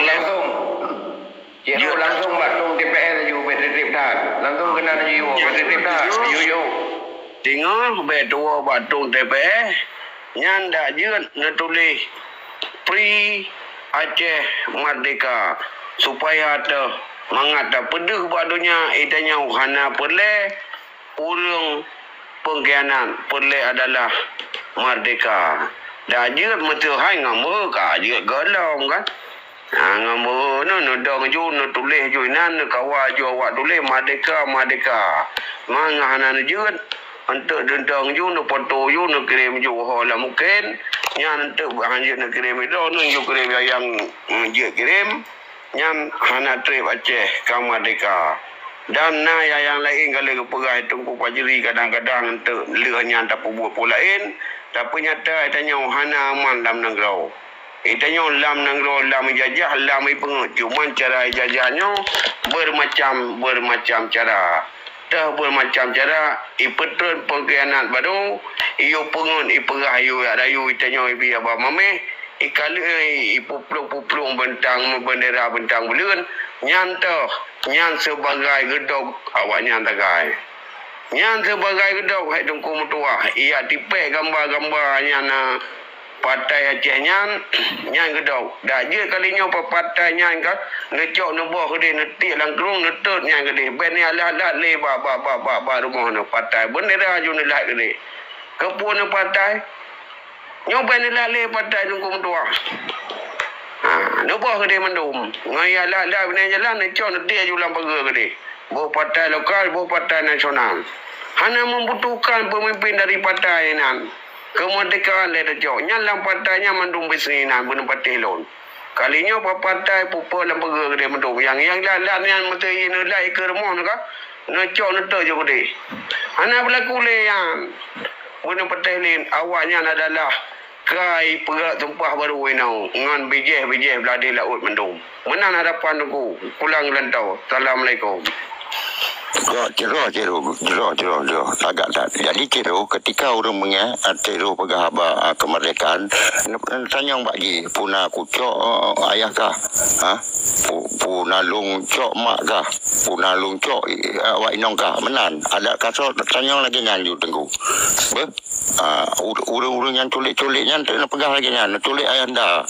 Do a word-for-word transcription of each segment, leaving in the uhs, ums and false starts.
Langsung. Ciro langsung bak tueng T P S laju, bèk trép-trép that. Langsung keunan laju, bèk trép-trép that. Yo, yo. Teungoh bèk tuwoe bak tueng T P S, nyan dak jeuet neutuléh Free Aceh Merdeka, supaya teuh mangat tapeudeuh bak donya, geutanyoe hana peureulèe ureueng peungkhianat, peureulèe adalah merdeka. Dak jeuet meuteuhai ngon meuh ka jeuet gohlom kan. Ha, ngon meuh nyoe neudong ju, neutuléh ju inan, neukawa ju awak tuléh merdeka, merdeka. Mangat hana neujeuet, eunteuk neudong ju, neupoto ju, neukirém ju ho lam mungken. Nyan eunteuk bak hanjeuet neukirém droeneuh ju kirém nyang, nyang jeuet kirém. Nyan hana trép Aceh ka merdeka. Dan na nyang, nyang laén ka lheueh geupeugah Teungku Fajri, kadang-kadang eunteuk lheueh nyan tapeubuet peue laén, tapi nyata geutanyoe hana aman lam nanggroe. Geutanyoe lam nanggroe, lam ijajah, lam ipeungeut, cuman cara ijajah nyoe beureumacam-beureumacam cara. Teuh beureumacam cara, ipeutreun peungkhianat barô, iyue peungeut, ipeugah, iyue jak rayu, geutanyoe ibri haba maméh, ikaleueng, ipuplueng-puplueng beuntang, beundera beuntang buleuen, nyan teuh, nyan sibagai geudok awaknyan sagai. Nyan sibagai geudok, hai Teungku meutuwah, ijak tipék gamba-gamba nyan, na partai Aceh nyan, nyan geudok. Dak jeuet kali nyoe pa-, partai nyan ka neucok neuboh keudeh, neutiek lam krueng, neutot nyan keudeh. Bèk neualat-alat lé bak, bak, bak, bak, bak rumoh nyoe partai. Beundera ju neulait keudeh. Keupeue nyoe partai? Nyoe bèk neulat lé partai Teungku meutuwah. Ha, neuboh keudeh mandum. Ngon ijak alat-alat binéh jalan, neucok neutiek ju lam pageue keudeh. Boh partai lokal, boh partai nasional. Hana membutuhkan peumimpin dari partai nyan. Keumerdeka lé teucok. Nyan lam partai nyan mandum bisnis nyan, beuneuk patéh lôn. Kali nyoe pa-, partai pupo lam pageue keudeh mandum. Nyang, nyang lat-lat nyan meuteuiék neulait keu rumoh nyoe ka. Neucok neutot ju keudeh. Hana beulaku lé nyan. Beuneuk patéh lé, awaknyan adalah kai peugah sumpah barô inoe ngon bijéh-bijéh blah di laôt mandum. Meunan harapan Teungku, pulang geulantau. Assalamualaikum. Ciro, ciro, ciro, ciro, ciro, ciro. Agak that. Jadi ciro, ketika ureueng meungéh, ah, ciro peugah haba, ah, kemerdekaan, ne-, neutanyong bak jih, peue na kucok, oh, ayah kah? Ha? Pu-, peue na lôn cok mak kah? Peue na lôn cok, eh, awak inong kah? Meunan. Adak kasoe tanyong lagèe nyan ju Teungku. Beuh? Ah, ur-, ureueng-ureueng nyang culek-culek nyan teuk neupeugah lagèe nyan, neuculek ayahanda.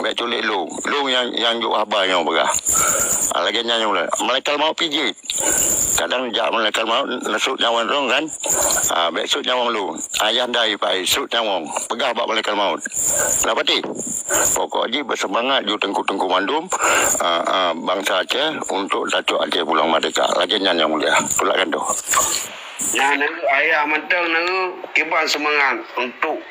Bèk culek lôn. Lôn nyang, nyang jok haba nyoe peugah. Ah, lagèe nyan nyang lôn. Malaikat maut pih jeuet. Kadang jak malaikat maut neusut nyawöng droe kan. Ah, bèk sut nyawöng lôn. Ayahanda ipai sut nyawöng. Peugah bak malaikat maut. Nah, patéh. Pokok jih beuseumangat ju teungku-teungku mandum, ah, ah, bansa Aceh untuk tacok Aceh pulang merdeka. Lagèe nyan nyang mulia. Tulak gantoe. Nyan, ayah mantong neu kiban seumangat untuk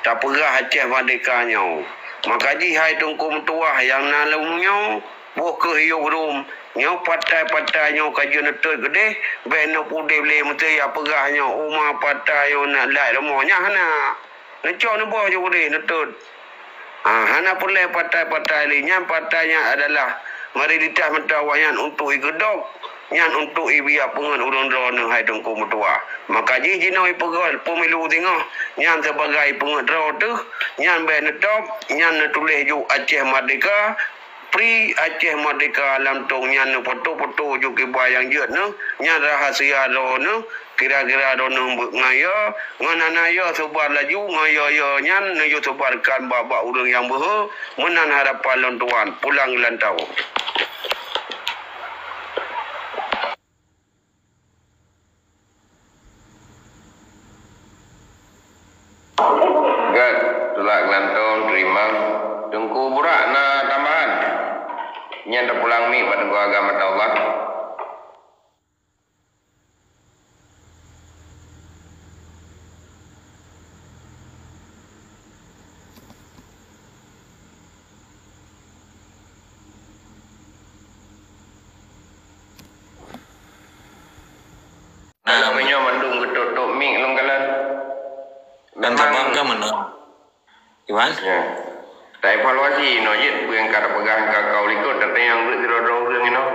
tapeugah Aceh merdeka nyoe. Maka jih hai teungku meutuwah nyang na lom nyoe, boh keuh yôh rhom, nyoe partai-partai nyoe ka jeuet neutot keudeh, bèk neupudeb lé meuteujak peugah nyoe uma partai nyoe na lat rumoh nyan hana. Neucok neuboh ju keudeh neutot. Ah, hana peureulèe partai-partai lé. Nyan partai nyan adalah mayoritas mata awaknyan untuk igeudok, nyan untuk ibiak peungeut ureueng droeneuh hai teungku meutuwah. Maka jih jinoe ipeugöt pemilu singoh nyan sibagai peungeut droe teuh, nyan bèk neutop, nyan neutuléh ju Aceh Merdeka, Free Aceh Merdeka lam tong nyan neupoto-poto ju kiban nyang jeuet nyoe, nyan rahasia droeneuh, kira-kira droeneuh beu-, ngon yo, ngon hana yo seubar laju, ngon yo-yo nyan neujeuet seubarkan bak-bak ureueng nyang beuhe, meunan harapan lôn tuan, pulang geulantau. Gèt, tulak geulantong, teurimong. Teungku Burak na tambahan? Nyan tapulang mic bak Teungku Agam atau Allah. Nah, meunyoe mandum geutôp-tôp mic lôn kalon. Dan memang tabang ka meunan. Iwan? Ya. Ta evaluasi inoe jeuet peue nyang ka tapeugah ka kau likot, tatanyong geuh sidroe-droe ureueng inoe.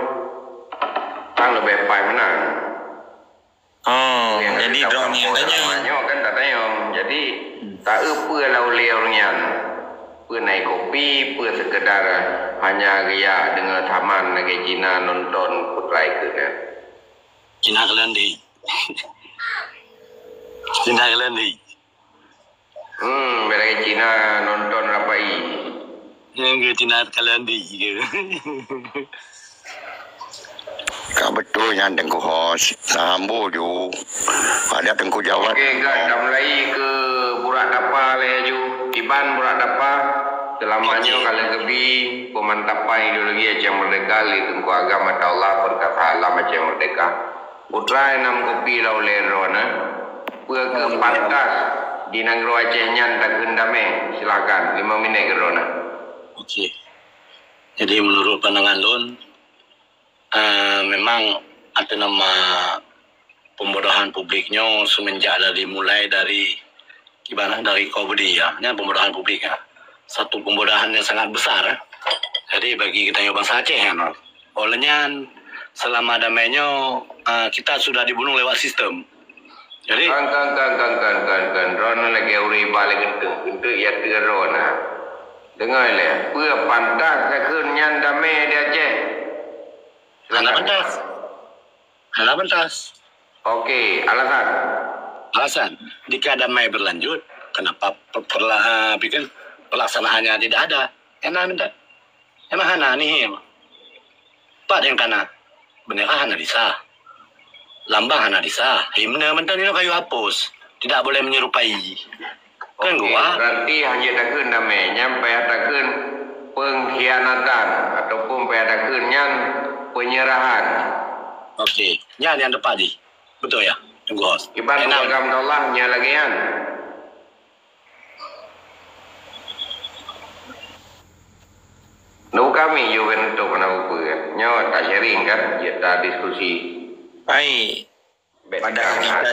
Tan leubeh pai meunan. Oh, jadi droe nyang tanyong. Nyoe kan tatanyong. Jadi, hmm, ta-eu peue lam ulèe ureueng nyan. Peue na i kopi, peue seukeudar hanya geujak deungoe saman lagèe Cina nonton putra ikeu nyan. Cina kalian di. Cina kalian di. Hmm, bèk lagèe Cina nonton rapai. Nyang ke Cina kalian di ke. Ka beutôi nyan Teungku Hos, na ambo ju. Ada Teungku Jawad. Oke, ka tamulai keu burak dapa lé ju. Iban burak dapa, seulama nyoe ka lheuh geubi peumantapan ideologi Aceh Merdeka lé Teungku Agam Attaullah Perkasa Alam Aceh Merdeka. Putra nam kopi lau lé droeneuh. Peue keuh pantas di nanggroe Aceh nyan takheun damé? Silakan, lima minèt keu droeneuh. Oke. Jadi, menurut pandangan lôn, eh, memang ada nama pembodohan publik nyoe semenjak dari, mulai dari, ibarat dari Kobdi, ya. Ini pembodohan publik, ya. Satu pembodohan yang sangat besar, ya. Jadi, bagi kita yang bangsa Aceh, ya, no. Oleh nyan, selama damai nyoe, eh, kita sudah dibunuh lewat sistem. Jadi, kan, kan, kan, kan, kan, kan, kan. Droeneuh lagèe ureueng iba lé geunteng, geunteng ya teu droeneuh. Deungoe lé, peue pantas takheun nyan damé di Aceh? Hana pantas. Hana pantas. Oke, alasan? Alasan, jika damai berlanjut, kenapa pe-, perla-, apa kan, pelaksanaannya tidak ada? Hana minta. Emang hana nih. Pat nyang kana? Bendera hana disah. Lambang hana disah. Himne mantong nyoe ka yue hapus. Tidak boleh menyerupai. Kan gua? Berarti hana takheun damai, nyan payah takheun pengkhianatan ataupun payah takheun nyan penyerahan. Oke, nyan nyang tepat jih. Betul ya, Teungku Hos. Iban Enam. Program Allah nyan lagèe nyan. Nyoe kami juga untuk mana buku kan. Nyoe tak sharing kan, ya tak diskusi. Hai, pada hakikat,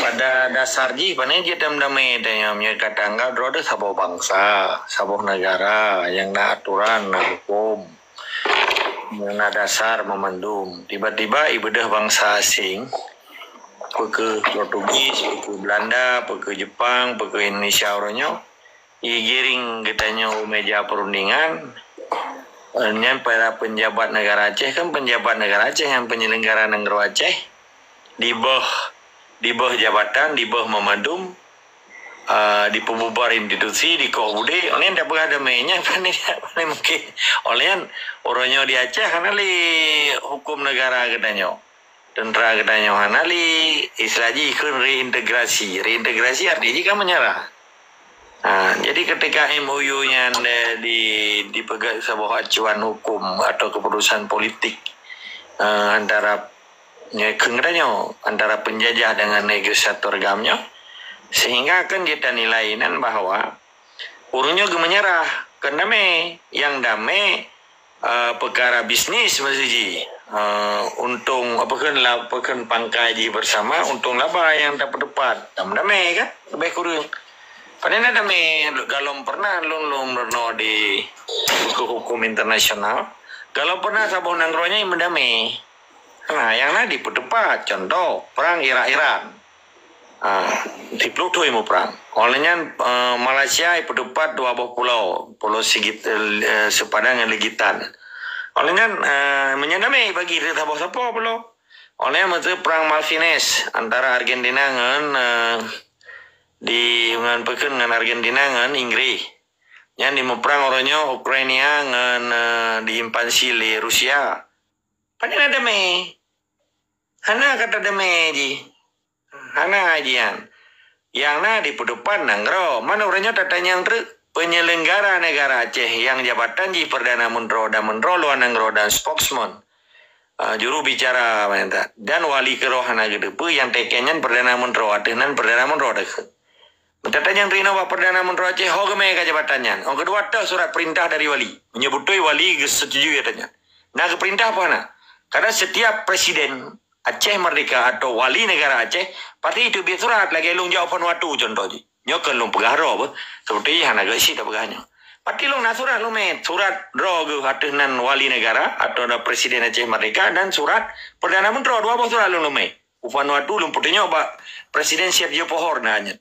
pada dasar jih, pane jih dam damai tanya, meunyoe ka tanggap droe deh saboh bangsa, saboh negara yang na aturan, na hukum, yang na dasar memandum. Tiba-tiba ibeudeh bangsa asing, peue keuh Portugis, peue keuh Belanda, peue keuh Jepang, peue keuh Indonesia uroe nyoe, igiring geutanyoe u meja perundingan, eh, nyan para penjabat negara Aceh, kan penjabat negara Aceh nyang penyelenggara nanggroe Aceh, diboh, diboh jabatan, diboh meumandum, eh, dipeububar institusi, dikoh budé, oleh nyan tapeugah damai nyan, pane, pane mungkin. Oleh nyan, uroe nyoe di Aceh hana lé hukum negara geutanyoe. Tentara geutanyoe hana lé, istilah jih kheun reintegrasi. Reintegrasi arti jih kan menyerah. Ha, jadi ketika M O U nyan, eh, di, dipeugah saboh acuan hukum atau keputusan politik, eh, antara, ya, kheun geutanyoe, antara penjajah dengan negosiator GAM nyoe, sehingga kan kita nilai nan bahwa ureueng nyoe geumenyerah, kheun damai. Nyang damai, eh, peukara bisnis meusti jih. Eh, untông, apa kheun la-, apa kheun pangkai jih bersama, untông laba nyang tapeuteupat. Dam damai kan? Leubeh kureueng. Pane na damai, galom pernah lôn, lôn meurunoe di buku hukum internasional. Galom pernah saboh nanggroe nyan meudamai. Nah, nyang na dipeuteupat, contoh, perang Irak-Iran. Ah, siplôh thôn muprang. Oleh nyan, eh, Malaysia ipeuteupat dua boh pulo, Pulo Sigit, eh, Sepadan ngon Legitan. Oleh nyan, eh, meunyan damai bagi saboh-saboh pulo. Oleh nyan meuteue perang Malvinas antara Argentina ngon, eh, di, ngon peue kheun, ngon Argentina ngon Inggris. Nyan dimuprang uroe nyoe Ukraina ngon, eh, diimpansi lé Rusia. Pane na damai. Hana kata damai jih. Hana jian. Nyang na dipeuteupat nanggroe. Man uroe nyoe tatanyong treuk, penyelenggara negara Aceh nyang jabatan jih Perdana Menteri dan Menteri Luar Negeri dan spokesman, ah, juru bicara pemerintah, dan wali keroh hana geuteupeue, nyang teken nyan Perdana Menteri, ateueh nan Perdana Menteri teukeue. Tatanyong treuk inoe bak Perdana Menteri Aceh, ho geumè ka jabatan nyan. Nyang keudua, toh surat perintah dari wali. Meunyoe beutôi wali geusetuju ateueh nyan. Na geuperintah apa hana? Karena setiap presiden Aceh Merdeka atau wali negara Aceh, pasti iteubiet surat lagèe lôn jak u Vanuatu contoh jih. Nyoe kheun lôn peugah droe beuh, seperti hana geuh sit tapeugah nyoe. Pasti lôn na surat lôn mè, surat droe geuh ateueh nan wali negara atau na presiden Aceh Merdeka dan surat Perdana Menteri, dua boh surat lôn, lôn mè. U Vanuatu lôn peutunyok bak Presiden Sergio Pohor na nyan.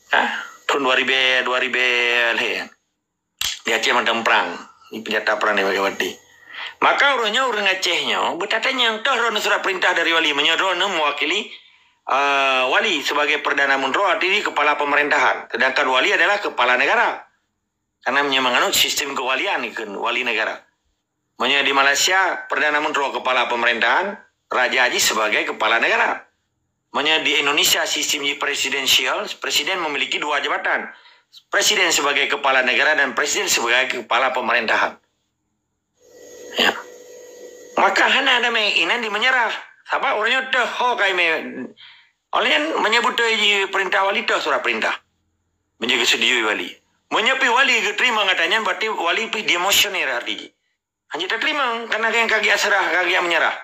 Ha? Thôn dua ribèe, dua ribèe lhèe. Di Aceh mantong prang. Di peunjata prang di Megawati. Maka uroe nyoe ureueng Aceh nyoe beutatanyong, toh droeneuh surat peurintah dari wali. Meunyoe droeneuh mewakili, eh, wali sebagai Perdana Menteri, artinya kepala pemerintahan. Sedangkan wali adalah kepala negara. Karena meunyoe meunganut sistem kewalian ikheun wali negara. Meunyoe di Malaysia, Perdana Menteri kepala pemerintahan, raja jih sebagai kepala negara. Meunyoe di Indonesia sistem jih presidensial, presiden memiliki dua jabatan. Presiden sebagai kepala negara dan presiden sebagai kepala pemerintahan. Ya. Maka hana damé inan di meunyeurah. Sabab ureueng nyoe teuh ho kai mé. Oleh nyan meunyoe beutôi jih peurintah wali teuh surat peurintah. Meunyoe geuseudiui wali. Meunyoe pih wali geuteurimong ata nyan berarti wali pih demosioner arti jih. Hana tateurimong, karena nyang ka geujak seurah, ka geujak meunyeurah.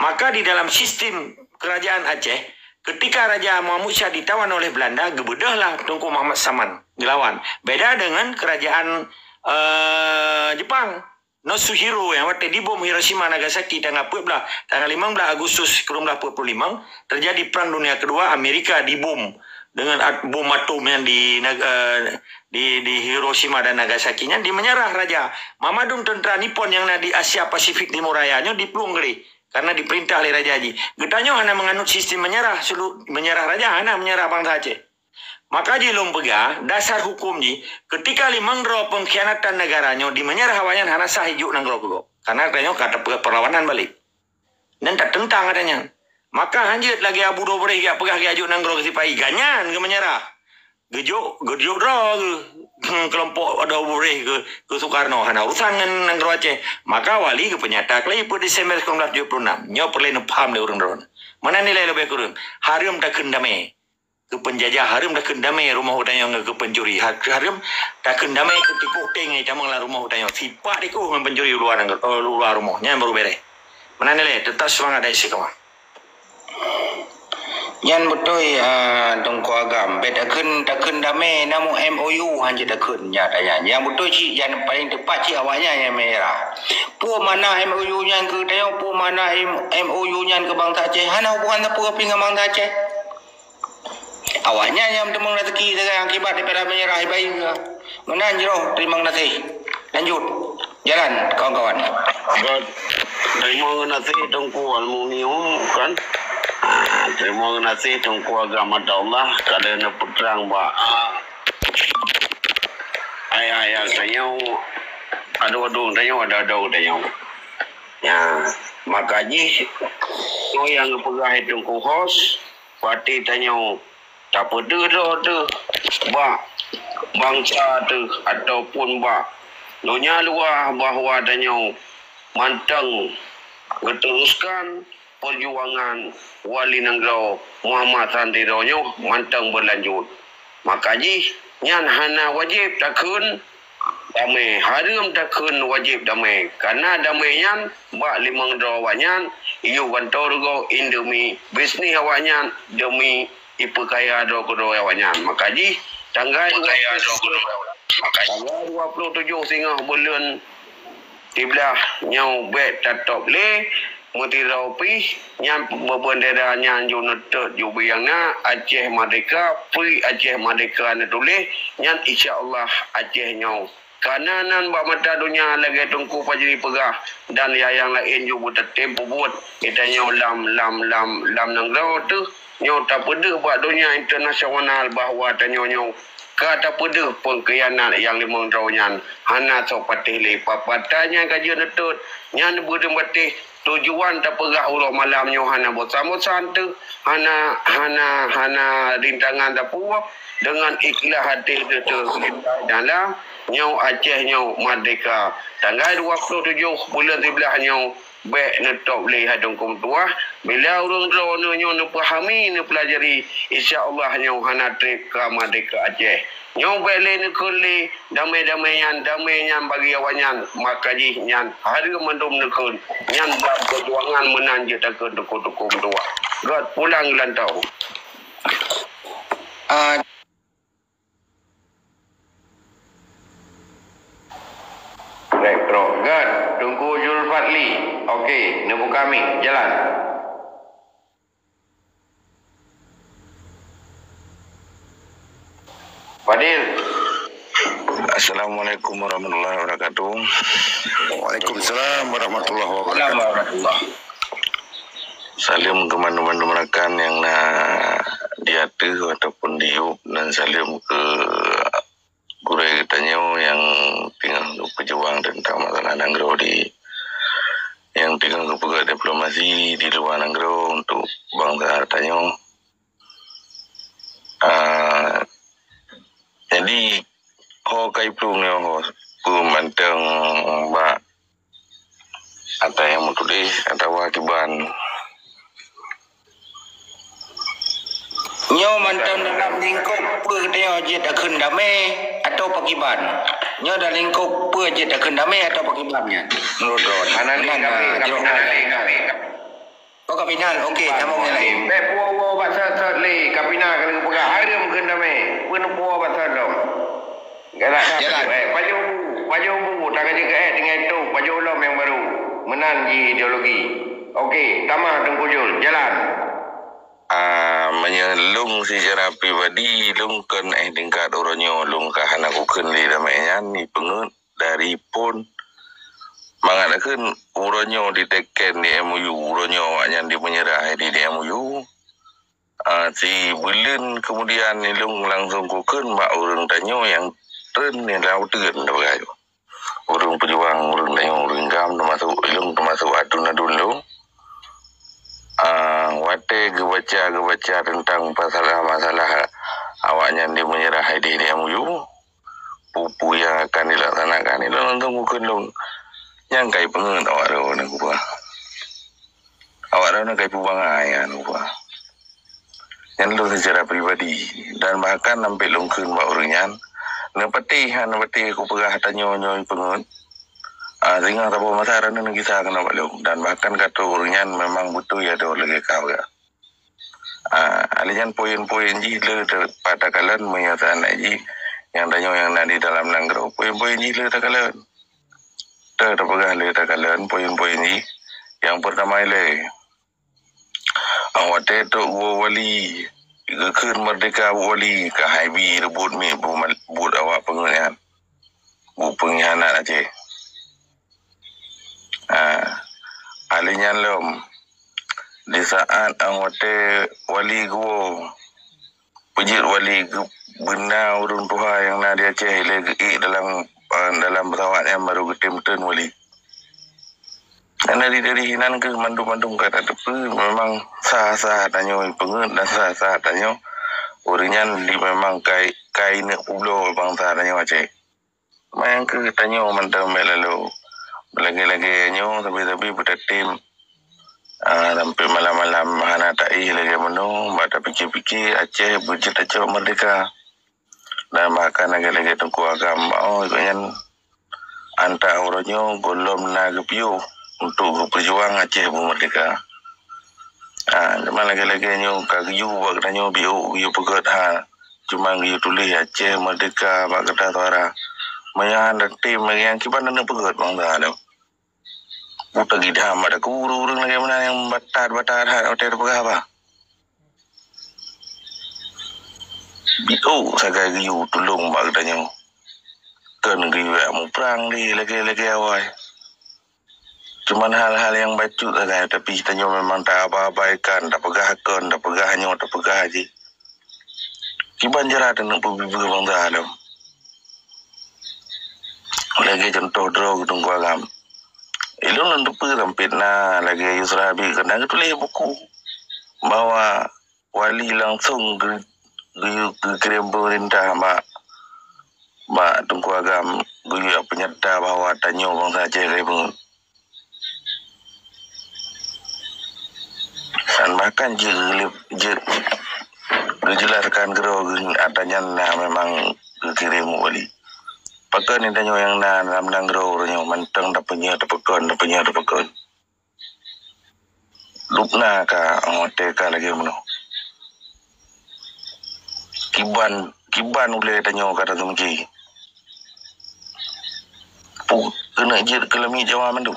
Maka di dalam sistem kerajaan Aceh, ketika Raja Muhammad Syah ditawan oleh Belanda, geubeudôhlah Teungku Muhammad Saman geulawan. Beda dengan kerajaan, eh, Jepang. Nosuhiro nyang watèe dibom Hiroshima Nagasaki tanggal peuet blah, tanggal limong blah Agustus sikureueng blah peuet puluh limong, terjadi Perang Dunia Kedua, Amerika dibom dengan at-, bom atom yang di, eh, di, di Hiroshima dan Nagasaki nyan, di meunyeurah raja. Mamadum teuntra Nippon nyang na di Asia Pasifik Timur Raya nyoe diplueng gleh karena diperintah lé raja jih. Geutanyoe hana meunganut sistem meunyeurah sulu-, meunyeurah raja, hana meunyeurah bansa Aceh. Maka jih lôn peugah, dasar huköm jih, ketika limong droe pengkhianatan negara nyoe di meunyeurah awaknyan hana sah ijok nanggroe keu gob. Karena tanyoe ka tapeugah perlawanan balek. Dan tateuntang ata nyan. Maka hanjeuet lagèe Abu Dobreh geujak peugah geujak jok nanggroe keu sipa-i, gobnyan geumeunyeurah. Geujok, geujok droe geuh, keulompok Abu Dobreh keu, keu Sukarno. Hana urusan ngon nanggroe Aceh. Maka wali geupeunyata keu lhèe peuet Desember sikureueng blah tujoh puluh enam. Nyoe peureulèe neupaham lé ureueng droeneuh. Meunan nilai leubeh kureueng. Hareuem takheun damé. Keu peunjajah hareuem takheun damé rumoh geutanyoe ngon keu pencuri. Ha-, hareuem takheun damé keu tikoh tank nyang tamong lam rumoh geutanyoe. Sipak tikoh ngon pencuri luwa nanggroe, eh, luwa rumoh. Nyan baru bèrèh. Meunan ilèe, teutap seumangat dan istiqamah. Nyan beutôi, ah, Teungku Agam. Bèk takheun, takheun damé, na meu M O U han jeuet takheun, nyan, nyan. Nyang beutôi cit, nyang paleng teupat cit awaknyan nyang meunyeurah. Peue makna M O U nyan keu tanyoe, peue makna M-, M O U nyan keu bansa Aceh? Hana hubungan sapeue pih ngon bansa Aceh. Awaknyan nyang meuteumèe raseuki sagai akibat daripada meunyeurah ié bayeue. Meunan jroh, teurimong gaséh. Lanjut. Jalan, kawan-kawan. Terima kasih Teungku Aluminium, kan? Ah, terima kasih Teungku Agam Ataullah, ka lheueh neupeutrang bak, ah, ayat-ayat tanyoe, adoe-adoe tanyoe, adoe-adoe tanyoe. Ya, maka jih, nyoe nyang geupeugah lé Teungku Hos, berarti tanyoe tapeudeuh droe teuh bak bansa teuh ataupun bak donya luwa bahwa tanyoe mantong geuteruskan peujuangan Wali Nanggroe Muhammad Santiro nyoe mantong beulanjut. Maka jih nyan hana wajéb takheun damé, hareuem takheun wajéb damé. Karena damé nyan bak limong droe awaknyan, yôh gantoe rugoe indemi bisnis awaknyan demi ipeukaya droe keudroe awaknyan. Maka jih, tanggai dua puluh tujoh, tanggai dua puluh tujoh singoh buleuen siblaih nyoe bèk tatôb lé meusidroe pih, nyan beubeundera nyan ju neutôt ju biang na Aceh Merdeka, Free Aceh Merdeka neutuléh, nyan insya Allah Aceh nyoe. Ka na nan bak mata donya lagèe Teungku Fajri peugah, dan nyang laén ju beutatem peubuet. Geutanyoe lam, lam, lam, lam nanggroe teuh nyoe tapeudeuh bak donya internasional bahwa tanyoe nyoe ka tapeudeuh peungkhianat nyang limong droe nyan. Hana soe patéh lé, pat-pat nyan ka jeuet neutôt, nyan beudeung patéh. Tujuan tapeugah uroe malam nyoe hana bosan-bosan teuh, hana, hana, hana rintangan sapeue, deungon ikhlas até teuh, teuh. Nyoe Aceh nyoe merdeka. Tanggai dua puluh tujoh buleuen siblaih nyoe bèk neutôb lé hai Teungku meutuah. Bila ureueng droeneuh nyoe neupahami, neupeulajari, insya Allah nyoe hana trép ka merdeka Aceh. Nyoe bèk lé neukheun lé damé-damé nyan, damé nyan bagi awaknyan, maka jih nyan hareuem mandum neukheun. Nyan bak peujuangan meunan jeuet takheun Teungku-teungku meutuah. Göt pulang geulantau. Ah. Baik, Prof. Göt, Teungku Zulfadli. Okey, neubuka mic. Jalan. Fadil. Assalamualaikum warahmatullahi wabarakatuh. Waalaikumsalam warahmatullahi wabarakatuh. Salam keu mandum-mandum rakan nyang na di ateueh ataupun di yup, dan salam keu gurée geutanyoe nyang teungoh geupeujuang teuntang masalah nanggroe di, nyang teungoh geupeugah diplomasi di luwa nanggroe untuk bansa tanyoe. Ah, jadi, ho ka iplueng nyoe ho, peue mantong bak ata nyang meutuléh atawa kiban. Nyoe mantong dalam lingkop peue nyoe jeuet takheun damé atau pakiban? Nyoe dalam lingkop peue jeuet takheun damé atau pakiban nyan? Menurut droe. Hana lé kami, kami hana lé kami. Oh, ka final. Okey, sambung nyang laén. Bèk puwoe-woe bak sot-sot lé, ka final ka lheueh peugah hareuem kheun damé. Peue neupuwoe bak sot lom. Galak. Jalan. Eh, pajoh bu, pajoh bu, tak aja keu eh tinggai tu, pajoh lom nyang baru. Meunan ji ideologi. Okey, tamah Teungku Jul, jalan. Ah, meunyoe lôn secara pribadi, lôn kon eh tingkat uroe nyoe lôn ka hana kukheun lé damé nyan, ipeungeuet dari phon. Mangat kheun uroe nyoe diteken di M O U, uroe nyoe awaknyan dimeunyeurah di, di M O U. Ah, sibuleuen kemudian ilôn langsung kukheun bak ureuëng tanyoe nyang treun nibak uteuen teupeugah. Ureuëng peujuang, ureuëng tanyoe, ureuëng GAM teumasok ilôn, teumasok adun-adun lôn. Ah, watée geubaca-geubaca teuntang masalah-masalah awaknyan dimeunyeurah di, di M O U, peue-peue nyang akan dilaksanakan, ilôn langsung kukheun lôn, nyan ka ipeungeuet awak droeneuh kupeugah. Awak droeneuh ka ipeubangai nyan kupeugah. Nyan lôn secara pribadi, dan bahkan sampai lôn kheun bak ureuëng nyan, neupatéh, neupatéh kupeugah tanyoe nyoe ipeungeuet. Ah, singoh saboh masa droeneuh neugisa keunoe bak lôn, dan bahkan ka trok ureuëng nyan memang beutôi adoe lagée ka peugah. Ah, lheueh nyan poin-poin jih le ta-, takalon meunyoe seandai jih nyang tanyoe nyang na di dalam nanggroe, poin-poin jih le takalon. Teu tapeugah le takalon poin-poin jih. Nyang peurtama ilée, ah, watée trok geuwoe wali, geukheun meurdehka buet wali, ka hai bi reubot miet buet awak peungeuet nyan. Buet peunghianat Aceh. Ah, lheueh nyan lom, di saat, ah, watée wali geuwoe, peujeuet wali geu-, beuna ureuëng tuha nyang na di Aceh ilée geuék dalam, ah, dalam peusawat nyan baru geutem treun wali. Dan dari, dari hinan keuh mandum-mandum ka tateupeue memang sah-sah tanyoe ipeungeuet dan sah-sah tanyoe ureuëng nyan di memang kai, kai neuk peubloe bansa tanyoe Aceh. Manyang keuh tanyoe mantong bèk laloe. Lagée-lagée nyoe sabe-sabe beutatem, ah, sampai malam-malam hana taéh lagée meunoe, bak tapike-pike Aceh beujeuet tacok meurdehka. Dan bahkan lagée-lagée Teungku Agam, oh, gobnyan anta uroe nyoe gohlom na geupiôh untuk geupeujuang Aceh beumeurdehka. Ah, cuma lagée-lagée nyoe ka geuyue bak geutanyoe biôk geuyue peugét ha, cuma geuyue tuléh Aceh meurdehka bak gata suara. Meunyoe hana tem lagée nyan kiban aneuk peugét bansa lom. Utak gidam ada ureuëng-ureuëng lagée meunan nyang batat-batat that watée tapeugah bah. Biôk sagai geuyue tulông bak geutanyoe. Kon geuyue muprang lé lagée-lagée awai. Cuman hal-hal nyang bacut sagai, tapi tanyoe memang ta-abaikan, tapeugah kon, tapeugah nyoe, tapeugah jih. Kiban jeuet taneuk peubeubaih bansa lom. Lagée contoh droe Teungku Agam. Ilôn lôn teupeue sampet na lagée Yusra Habib keunan geutuléh buku bahwa wali langsong geu-, geu-, geukirém peumeurintah bak, bak Teungku Agam geuyue peunyata bahwa tanyoe bansa Aceh ka ipeungeuet. Dan bahkan jeuet, jeuet geujelaskan keudroe geuh ata nyan na memang geukirém wali. Pakon tanyoe nyang na lam nanggroe uroe nyoe mantong tapeunyoe tapeukon, tapeunyoe tapeukon. Lubna ka watée ka lagée meunoe. Kiban, kiban ulée tanyoe ka taseumiké. Pu-, keuneuk jeuet keu lamiet Jawa mandum.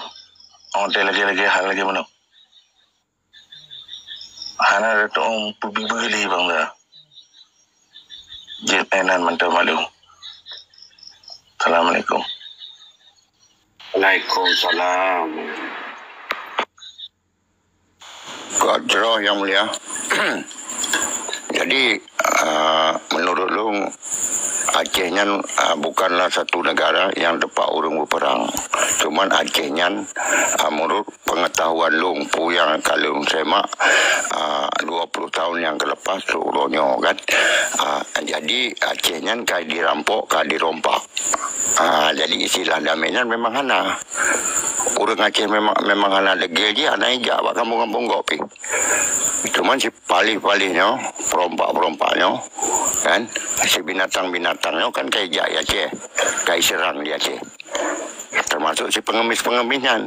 Watée lagée-lagée hal lagée meunoe. Hana tateupeubeubaih lé bansa. Inan mantong malu. Assalamualaikum. Waalaikumsalam. Kok jroh, Yang Mulia. Jadi, ah, menurut lôn, Aceh nyan, ah, bukanlah satu negara yang tempat ureuëng berperang. Cuman Aceh nyan, ah, menurut pengetahuan lôn, peue nyang ka lôn semak, ah, dua puluh tahun nyang keulepas, trok uroe nyoe kan. Ah, jadi Aceh nyan ka dirampok, ka dirompak. Ah, jadi istilah damé nyan memang hana. Ureuëng Aceh memang, memang hana degil jih, hana ijak bak kampung-kampung gob pih. Cuman si palih-palih nyoe, perompak-perompak nyoe, kan, si binatang-binatang nyoe kan ka ijak di Aceh, ka iseurang di Aceh. Termasuk si pengemis-pengemis nyan.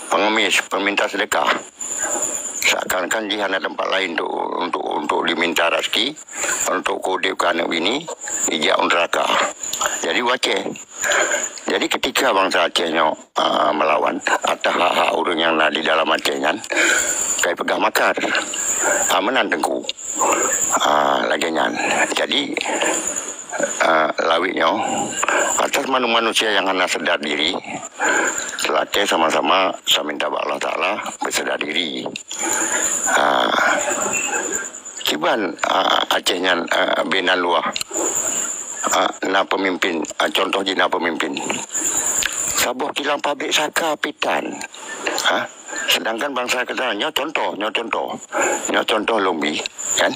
Pengemis, peminta sedekah. Seakan-akan jih hana tempat lain untuk, untuk, untuk diminta rezeki, untuk keudeup keu aneuk bini, ijak u neuraka. Jadi u Aceh. Jadi ketika bansa Aceh nyoe, ah, melawan atas hak-hak ureuëng nyang na di dalam Aceh nyan, ka ipeugah makar. Ah, meunan Teungku. Ah, lagée nyan. Jadi, ah, lawét nyoe, atas manu-, manusia nyang hana sadar diri, seulakée sama-sama saminta bak Allah Taala beusadar diri. Ah, kiban, ah, Aceh nyan, ah, binan luwah, ah, na peumimpin, ah, contoh jih na peumimpin. Saboh kilang pabrik saka pih tan. Ha? Sedangkan bansa geutanyoe, nyoe contoh, nyoe contoh. Nyoe contoh lôn bi, kan?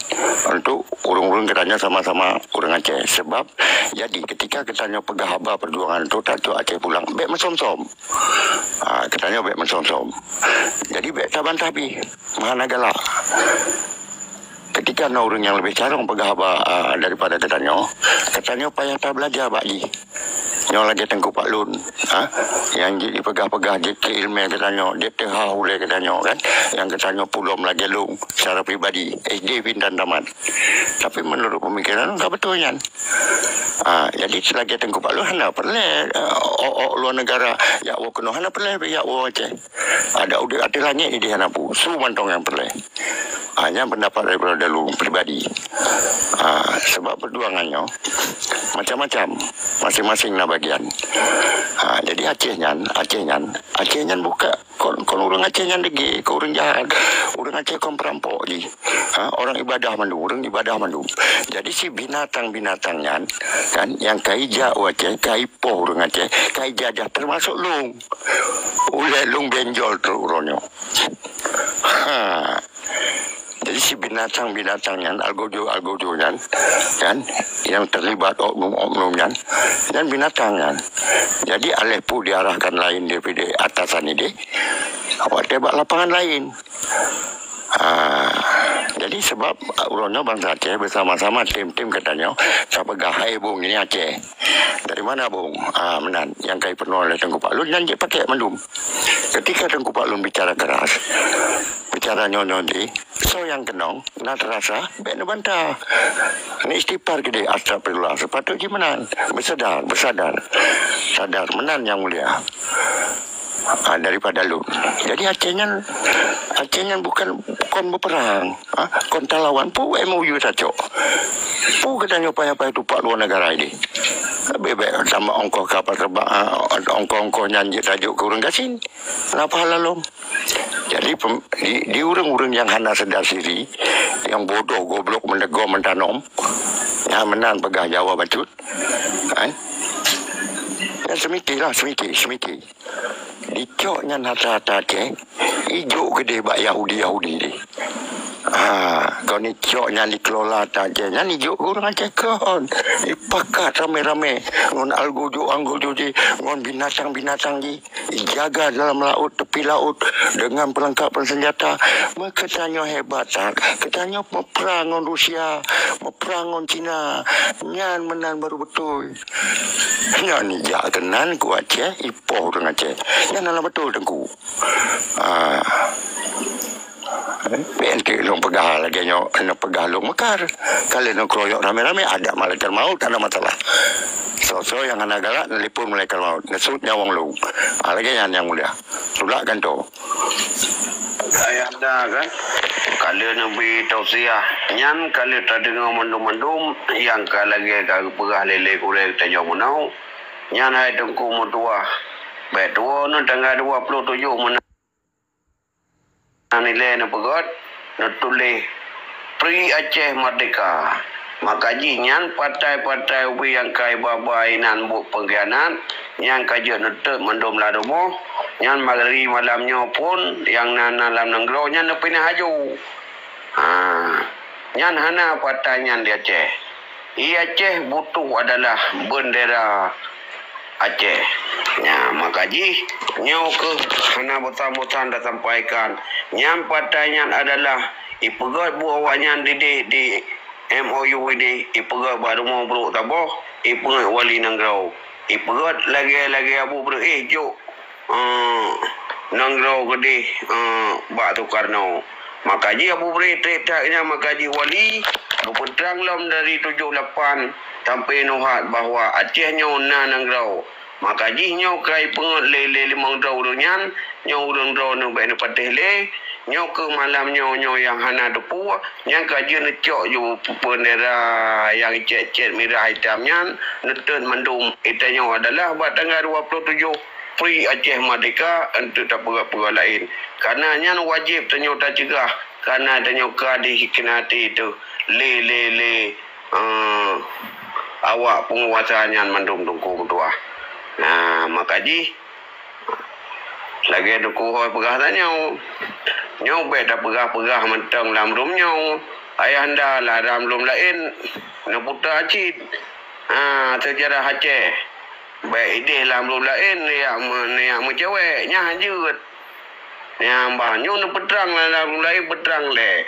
Untuk ureuëng-ureuëng geutanyoe sama-sama ureuëng Aceh. Sebab, jadi ketika geutanyoe peugah haba perjuangan untuk tacok Aceh pulang, bék meusom-som. Ah, geutanyoe bék meusom-som. Jadi bék tabantah pih, meuhana galak. Ketika na ureuëng nyang leubeh carông peugah haba, ah, daripada geutanyoe, geutanyoe payah tabeulaja bak jih. Nyoe lagée Teungku Pak Lun, ha? Nyang jeuet jipeugah-peugah jeuet keu iéleumé geutanyoe, jeuet teuhah ulée geutanyoe, kan? Nyang geutanyoe pulom lagée lôn secara pribadi, S D pih tan tamat. Tapi menurut pemikiran lôn ka beutôi nyan. Ah, jadi seulagée Teungku Pak Lun hana peureulée, ah, ôk-ôk luwa neugara jak woe keunoe, hana peureulée jak woe Aceh. Ada udeb ateueh langét ideh hana peue, su mantong nyang peureulée. Ah, nyan pendapat daripada lôn pribadi. Ah, sebab perjuangan nyoe macam-macam, masing-masing na bagian. Ah, jadi Aceh nyan, Aceh nyan, Aceh nyan buka kon, kon ureuëng Aceh nyan degil, kon ureuëng jahat, ureuëng Aceh kon perampok jih. Ha, orang ibadah mandum, ureuëng ibadah mandum. Jadi si binatang-binatang nyan, kan, nyang ka ijak u Aceh, ka ipoh ureuëng Aceh, ka ijajah, termasuk lôn. Ulée lôn benjol trok uroe nyoe. Ha. Jadi si binatang-binatang nyan, algojo-algojo nyan, kan, yang terlibat oknum-oknum nyan, nyan binatang nyan. Jadi aléh peue diarahkan laén daripada atasan ideh, awak teuh bak lapangan laén. Ah, jadi sebab, ah, uroe nyoe bansa Aceh bersama-sama tim-tim geutanyoe tapeugah, "Hai Bung, ini Aceh." Dari mana, Bung? Ah, meunan, nyang ka ipeurunoe lé Teungku Pak Lun nyan jeuet pakèk mandum. Ketika Teungku Pak Lun bicara keras, bicara nyoe-nyoe jih, soe nyang keunong, na teurasa, bék neubantah. Neuistighfar keudeh, astagfirullah, sepatut jih meunan. Beusadar, beusadar. Sadar, meunan Yang Mulia. Ah, daripada lôn. Jadi Aceh nyan, Aceh nyan bukan, kon beupeurang. Ha? Kon talawan, peue M O U tacok. Peue geutanyoe payah-payah tupak luwa neugara ideh. Bèk-bèk sama ongkoh kapal terbang, ah, ongkoh-ongkoh nyan jeuet tajok keu ureueng gasien. Na pahala lom. Jadi, pem-, di, di ureueng-ureueng nyang hana sadar diri, nyang bodoh, goblok, meunegom, meutanom, nyan meunan peugah Jawa bacut. Kan? Ya, seumiké lah, seumiké, seumiké. Dicok nyan hareuta-hareuta Aceh, ijok keudeh bak Yahudi-Yahudi deh. Ha, kon icok nyan dikelola hareuta Aceh, nyan ijok keu ureueng Aceh kon. Ipakat ramé-ramé ngon algojo-algojo jih, ngon binatang-binatang jih. Ijaga dalam laôt, tepi laôt, deungon peulengkap peusenjata. Meukeue tanyoe hebat that, keutanyoe meuprang ngon Rusia, meuprang ngon Cina. Nyan meunan baru beutôi. Nyan ijak keunan ku Aceh, ipoh ureueng Aceh. Nyan hana beutôi, Teungku. Ah. Bèk enteuk lôn peugah lagèe nyoe, neupeugah lôn meukar. Ka lheueh neukeroyok ramé-ramé, ada malaikat maut, hana masalah. Soe-soe nyang hana galak, neulipon malaikat maut, neusut nyawöng lôn. Ah, lagèe nyan nyang mulia. Tulak gantoe. Ayah anda kan, ka lheueh neubi tausiah nyan, ka lheueh tadeungoe mandum-mandum nyang ka lagée ka geupeugah lé-lé gurée tanyoe meunoe. Nyan hai Teungku meutuah, bék tuwoe nyoe tanggai dua ploh tujoh meunan ilée neupeugét, neutuléh Free Aceh Merdeka. Maka jih nyan patai-patai ubé nyang kai ba-ba inan buet peungkhianat, nyang ka jeuet neutot mandum lam rumoh, nyan mari malam nyoe phon nyang na, na lam nanggroe nyan neupinah aju. Ha, nyan hana patai nyan di Aceh. I Aceh butuh adalah bendera Aceh. Nya, maka jih nyoe keuh hana bosan-bosan tasampaikan. Nyan patai nyan adalah ipeugét buet awaknyan di, di, di M O U ini, ipeugét bak rumoh brok saboh, ipeugét wali nanggroe, ipeugét lagée-lagée Abu Breueh jok, eh, nanggroe keudeh, eh, bak Sukarno. Maka jih Abu Breueh treb that nyan, maka jih wali geupeutrang lom dari tujoh lapan sampai nyoe hat bahwa Aceh nyoe na nanggroe. Maka jih nyoe ka ipeungét lé, lé limong droe ureuëng nyan, nyoe ureuëng droeneuh bék neupatéh lé, nyoe keuh malam nyoe, nyoe nyang hana teupeue, nyang ka jeuet neucok ju bendera nyang cét-cét mirah itam nyan, neutot mandum. Itanyoe adalah bak tanggai dua ploh tujoh Free Aceh Merdeka, eunteuk tapeugah-peugah laén. Kareuna nyan wajéb tanyoe taceugah, kareuna tanyoe ka dikhianati teuh lé, lé, lé, eh, awak peunguasa nyan mandum Teungku meutuah. Nah, maka jih, lagée Teungku Hôi peugah tanyoe, nyoe bék tapeugah-peugah mantong lam rumoh nyoe. Ayah anda lah lam rumoh laén, neuputa cit. Ha, seujarah Aceh. Bék ideh lam rumoh laén, neujak meu-, neujak meucewek, nyan jeuet. Nyang ban nyoe neupeutrang lam, lam laén peutrang lé.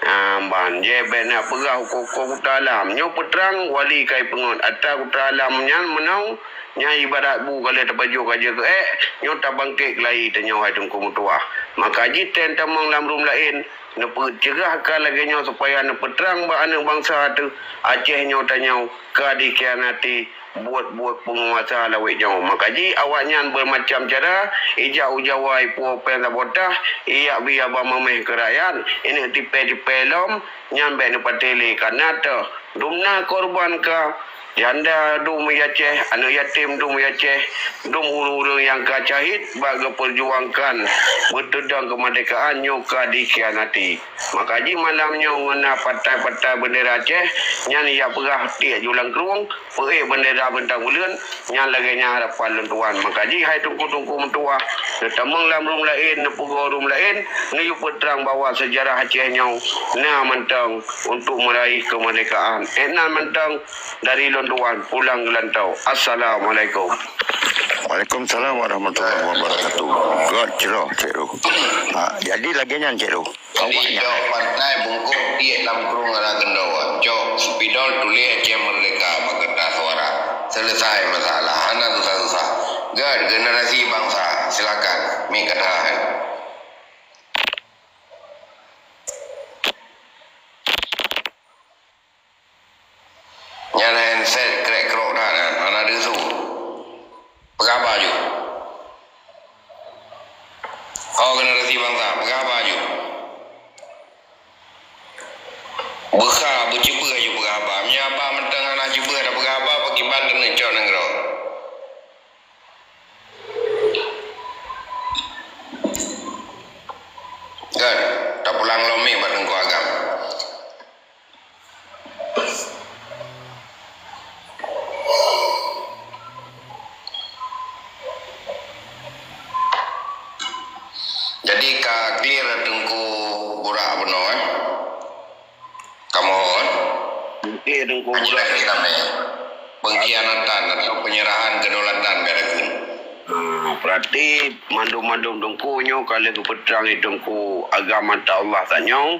Nyang ban jih bék na peugah huköm-huköm kuta alam. Nyoe peutrang wali kai peungeut atra kuta alam nyan meunoe, nyan ibarat bu ka lheueh tapajoh ka jeuet keu ék, nyoe tabangkét keulayi tanyoe hai Teungku meutuah. Maka jih tem tamong lam rumoh laén, neupeuceugah ka lagée nyoe supaya neupeutrang bak aneuëk bansa teuh Aceh nyoe tanyoe ka dikhianati buet-buet peunguasa lawét nyoe. Maka jih awaknyan beumacam cara, ijak u Jawa ipuwoe péng sabotah, ijak bri haba maméh keu rakyat, ineuk tipée-tipée lom, nyan bék neupatéh lé. Kareuna teuh dum na korban ka, janda dum i Aceh, aneuëk yatim dum i Aceh, dum ureuëng-ureuëng nyang ka syahid bak geupeujuangkan beuteudong keumeurdekaan nyoe ka dikhianati. Maka jih malam nyoe ngon na patai-patai bendera Aceh, nyan ijak peugah tiek ju lam krueng, peuék bendera bintang buleuen, nyan lagée nyan harapan lôn tuan. Maka jih hai Teungku-teungku meutuah, neutamong lam rumoh laén, neupeugoe rumoh laén, neuyue peutrang bahwa seujarah Aceh nyoe na mantong untuk meuraih keumeurdekaan. Ék nan mantong dari lôn tuan, pulang geulantoe. Assalamualaikum. Waalaikumsalam warahmatullahi wabarakatuh. Göt jroh, Cek Ru. Ha, jadi lagée nyan, Cek Ru. Jadi, awaknyan. Cok partai bungkôh tiek lam krueng ala keundoe. Cok spidol tuléh Aceh Merdeka bak kertas suara. Selesai masalah. Hana susah-susah. Göt generasi bansa. Silakan. Mik kata hai. Nyan handset krek-krok that nyan, hana deuh su. Peugah haba ju. Ho generasi bansa, peugah haba ju. Beukha, beuceubeue ju peugah haba. Meunyoe haba mantong hana ceubeue tapeugah haba, pakriban keuneuk cok nanggroe. Kan, tapulang lom mik bak Teungku Agam. Jadi ka clear Teungku Burak bunoe, eh? Kamoe, eh? Clear Teungku Burak. Jelas hitam, eh? Pengkhianatan atau penyerahan kedaulatan ka takheun. Ha, berarti mandum-mandum Teungku nyoe ka lheueh geupeutrang lé Teungku Agam mantong Allah tanyoe.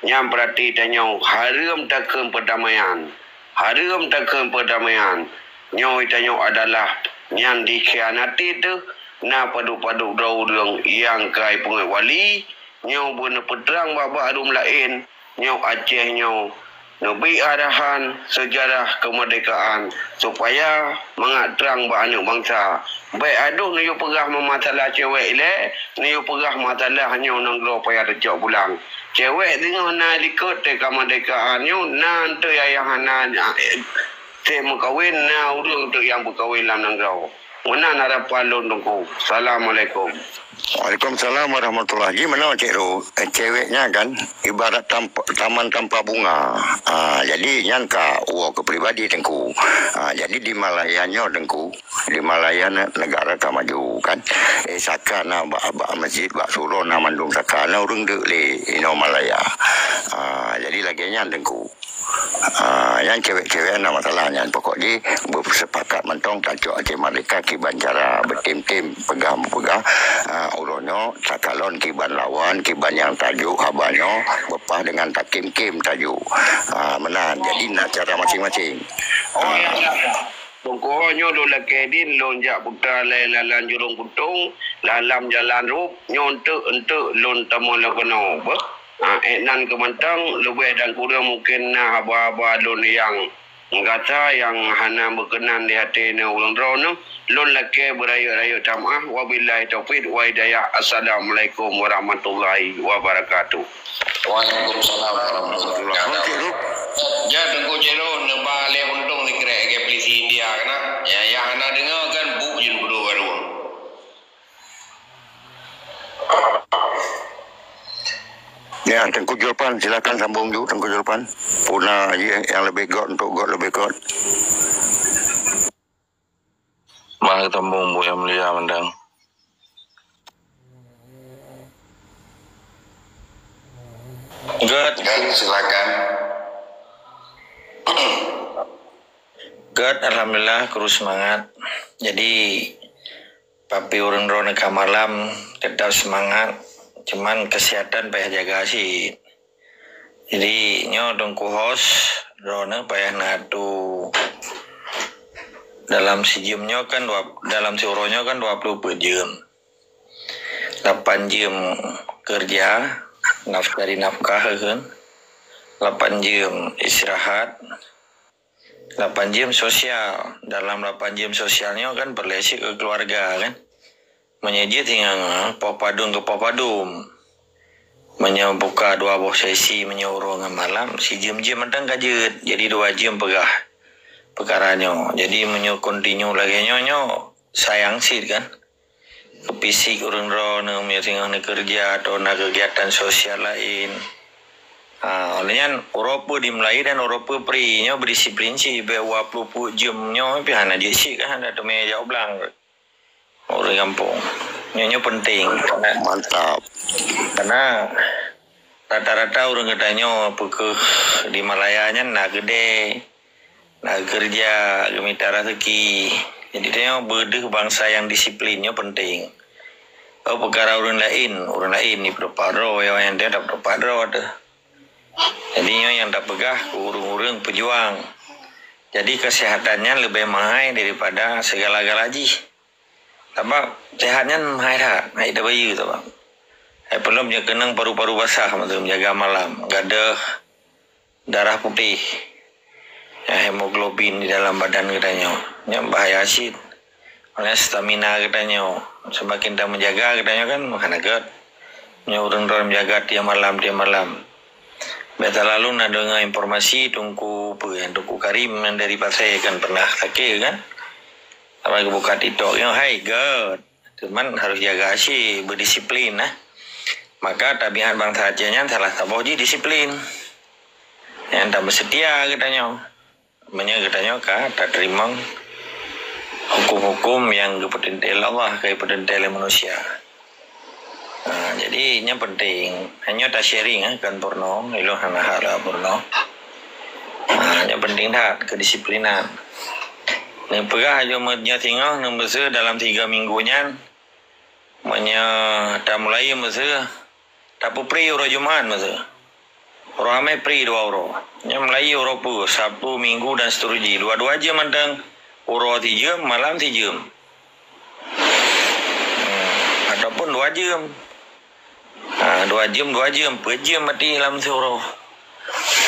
Nyan berarti tanyoe hareuem takheun peudamaian. Hareuem takheun peudamaian. Nyoe tanyoe adalah nyang dikhianati teuh na padub-padub droe ureuëng nyang kai peungeuet wali, nyoe beuneupeutrang bak-bak rumoh laén, nyoe Aceh nyoe Neubri arahan seujarah keumeurdekaan supaya mangat trang bak aneuëk bansa. Bék adoh neuyue peugah meumasalah cewek ilée, neuyue peugah masalah nyoe nanggroe payah teucok pulang. Cewek singoh na likot teuka keumeurdekaan nyoe na eunteuk ayah hana, eh, teuh meukawen, na ureuëng teuk nyang meukawen lam nanggroe. Meunan harapan lôn Teungku. Assalamualaikum. Waalaikumsalam warahmatullahi. Ji meunoe Cek Ru, eh, cewek nyan kan ibarat tamp-, taman tanpa bunga. Ah, jadi nyan ka woe keu pribadi Teungku. Ah, jadi di Malaya nyoe Teungku, di Malaya ne-, negara ka maju kan. Eh, saka na bak, bak masjid, bak surau na mandum saka na ureuëng deuk lé inoe Malaya. Ah, jadi lagée nyan Teungku. Ah, nyan cewek-cewek na masalah nyan. Pokok jih beuseupakat mantong tacok Aceh Merdeka kiban cara beutem-tem peugah-peugah. Ah, uroe nyoe takalon kiban lawan, kiban nyang tajok haba nyoe beupah dengan takem-kem tajok. Ah, meunan. Jadi na cara masing-masing. Oh, ya, ya, ya. Pokok nyoe lôn lakée din lôn jak putra lé lalan jurong Putong, lalam jalan rop nyoe eunteuk-eunteuk lôn tamong lam keunoe. Beuh. Ha, ék nan keu mantong, leubeh dan kureueng mungken na haba-haba lôn nyang gata nyang hana meukeunan di até nyoe ulôn droeneuh. Lôn lakée beurayeuk-rayeuk tamaah. Wabillahi taufiq wa hidayah. Assalamualaikum warahmatullahi wabarakatuh. Waalaikumsalam warahmatullahi wabarakatuh. Ya, Teungku Cero, neuba lé untông sikrek ke polisi India kena. Ya, yang hana dengar kan bu jin bodoh baru. Ya, Teungku Julpan, silakan sambung ju, Teungku Julpan. Puna ye yang lebih got untuk got lebih got. Mah sambung bu yang mulia mandang. Got. Got, silakan. Got, alhamdulillah, kru semangat. Jadi, papi ureuëng droeneuh ka malam, tetap semangat. Cuman kesehatan payah jaga cit. Jadi, nyoe Teungku host, droeneuh payah na atu dalam sijeuem nyoe kan dua, dalam siuroe nyoe kan dua puluh peuet jeuem. Lapan jeuem kerja, naf-, cari nafkah kan. Lapan jeuem istirahat. Lapan jeuem sosial. Dalam lapan jeuem sosial nyoe kan peureulée cit keu keluarga kan. Meunyoe jeuet singoh poh padum keu poh padum. Meunyoe buka dua boh sesi, meunyoe uroe ngon malam, sijeuem-jeuem mantong ka jeuet. Jadi dua jeuem peugah peukara nyoe. Jadi meunyoe kontinu lagée nyoe, nyoe sayang cit kan. Keu fisik ureuëng droeneuh meunyoe singoh neukeureuja atau na keugiatan sosial laén. Ha, oleh nyan, uroe peue dimulai dan uroe peue pri, nyoe beudisiplin cit, bék dua puluh peuet jeuem nyoe pih hana jeuet cit kan, hana teumé jak u blang. Ureuëng gampông. Nyoe, nyoe penting. Mantap. Karena rata-rata ureuëng geutanyoe peukeuh di Malaya nyan na keudée, na keureuja, geumita raseuki. Jadi, tanyoe beudeuh bansa nyang disiplin nyoe penting. Oh, peukara ureuëng laén, ureuëng laén di peutupat droe, nyang, nyang dia dapat peutupat droe teuh. Jadi, nyoe nyang tapeugah keu ureuëng-ureuëng peujuang. Jadi, kesehatan nyan leubeh mahai daripada segala-gala jih. Sabab sehat nyan meuhai that, hana tabayeue sabab. Hai peulom nyoe keunong paru-paru basah, maksud jaga malam, gadoh darah putéh, ya, hemoglobin di dalam badan geutanyoe. Nyan bahaya cit. Oleh stamina geutanyoe, semakin tameujaga geutanyoe kan hana gét. Nyoe ureuëng droe meujaga tiep malam, tiep malam. Biasa lalu na deungoe informasi Teungku peue, Teungku Karim nyang dari Pasai kan pernah sakét kan. Awai geubuka TikTok nyoe, hai, gét. Cuman harus jaga asie, berdisiplin, nah. Maka tabiat bansa Aceh nyan salah saboh jih disiplin. Nyang tak bersetia geutanyoe. Meunyoe geutanyoe ka tateurimong hukum-hukum nyang geupeuteuntée lé Allah, ka geupeuteuntée lé manusia. Ha, jadi, nyan penting. Hanya ta-sharing, eh, kan purno, ilong hana hak lah purno. Ha, nyan penting that, kedisiplinan. Neupeugah aju meunyoe singoh, neumeuseue dalam tiga minggu nyan, meunyoe tamulai meuseue, tapeupri uroe Jumat meuseue. Uroe Hameh pri dua uroe. Nyan mulai uroe peue, Sabtu, Minggu dan seterusnya. Dua-dua jeuem mantong. Uroe sijeuem, malam sijeuem. Hmm, ataupun dua jeuem. Ha, dua jeuem, dua jeuem, peuet jeuem mati lam siuroe.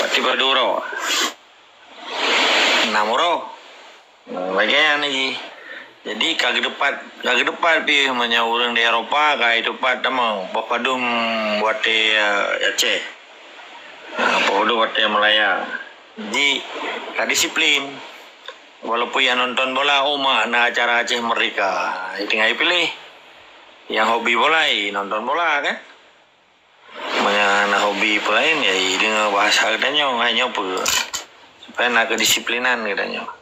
Pati padum uroe? Enam uroe. Lagèe nyan lagèe. Jadi ka geudepat, ka geudepat pih meunyoe ureueng di Eropa ka itupat tamong, poh padum watèe, eh, Aceh. Ha, poh padum watèe Malaya. Ji ka disiplin. Walaupun nyang nonton bola, oh, mak, na acara Aceh Merdeka. Tinggai piléh. Nyang hobi bola, eh, nonton bola kan. Meunyoe na hobi peulaén, ya, deungoe bahasa geutanyoe, hai nyoe peue. Supaya na kedisiplinan geutanyoe.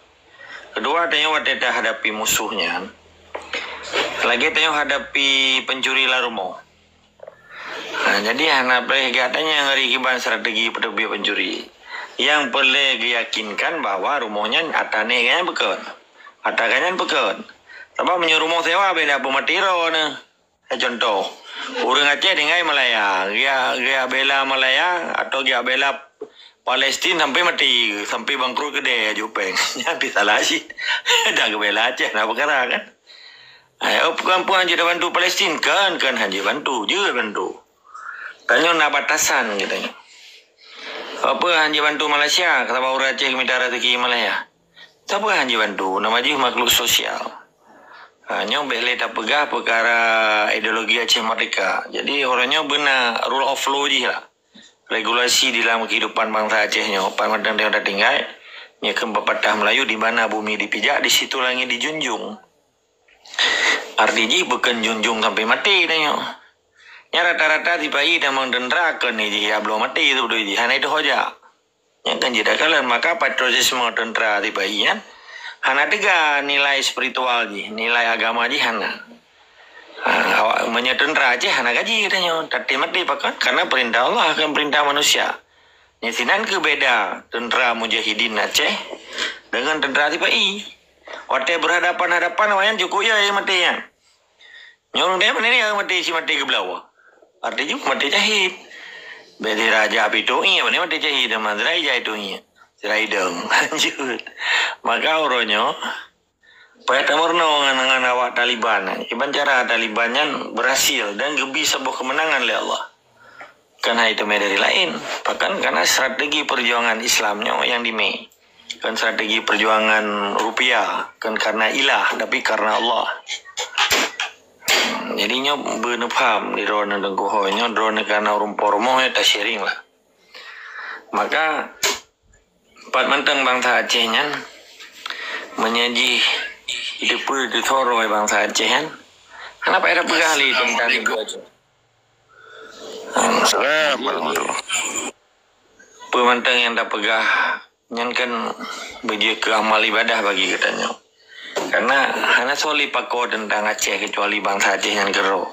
Kedua, tanyoe watèe tahadapi musoh nyan, lagèe tanyoe hadapi pencuri lam rumoh. Ha, jadi hana payah gata nyang ngeri kiban strategi peuteubiet pencuri. Nyang peureulèe geuyakinkan bahwa rumoh nyan ata nèk nyan beukon. Ata gata nyan beukon. Sabab meunyoe rumoh sewa beda peumaté droeneuh. Eh, contoh, ureueng Aceh tinggai Malaya, geujak, geujak bela Malaya atau geujak bela Palestin sampai mati, sampai bangkrut keudè aju péng. Nyan pih salah cit. Dak geubela Aceh na peukara kan? Eh, oh, bukan, bukan hana jeuet bantu Palestin, kan, kan hana jeuet bantu, jeuet bantu. Tanyoe na batasan geutanyoe. Apa hana jeuet bantu Malaysia, sabab ureueng Aceh geumita rezeki Malaya? Sapeue hana jibantu, nama jih makhluk sosial. Ha, nyoe bèk lé tapeugah peukara ideologi Aceh Merdeka. Jadi, uroe nyoe beuna rule of law jih lah. Regulasi di dalam kehidupan bansa Aceh nyoe, pat mantong tanyoe tatinggai, nyoe kheun pepatah Melayu, "Di mana bumi dipijak, di situ langit dijunjung." Arti jih bukon junjung sampai maté tanyoe. Nyan rata-rata sipa-i tamong teuntra kon jih jak bloe maté, seubeutôi jih hana iteuho jak. Nyan kan jeuet takalon, maka patriotisme teuntra sipa-i nyan hana teuga nilai spiritual jih, nilai agama jih hana. Ha, awak meunyoe teuntra Aceh hana gaji geutanyoe, taté maté pakon? Karena perintah Allah, kon perintah manusia. Nyan sinan keuh beda teuntra mujahidin Aceh deungon teuntra sipa-i. Watèe berhadapan-hadapan, awaknyan cukôp jai maté nyan. Nyoe ureueng dayah pane ni maté, si maté geublawa. Arti jih maté syahid. Bèk sira jak pih tueng ié, pane maté syahid, teuma sira ijak tueng ié. Sira idong. Lanjut. Maka uroe nyoe, payah tameurunoe ngon, ngon awak Taliban. Kiban cara Taliban nyan berhasil dan geubi saboh keumeunangan lé Allah. Kan hai teumé dari laén, bahkan karena strategi perjuangan Islam nyoe nyang dimé. Kan strategi perjuangan rupiah, kan karena ilah, tapi karena Allah. Jadi nyoe beuneupham di droeneuh Teungku Hôi, nyoe droeneuh karena ureueng po rumoh nyoe ta-sharing lah. Maka pat mantong bansa Aceh nyan, meunyoe jih jiteupeue teuthoro bansa Aceh nyan, hana payah tapeugah lé teuntang ibu Aceh. Salam warahmatullah. Peue mantong nyang tapeugah nyan kan beujeuet keu amal ibadah bagi geutanyoe. Karena hana soe lé pakon teuntang Aceh keucuali bansa Aceh nyan keudroe.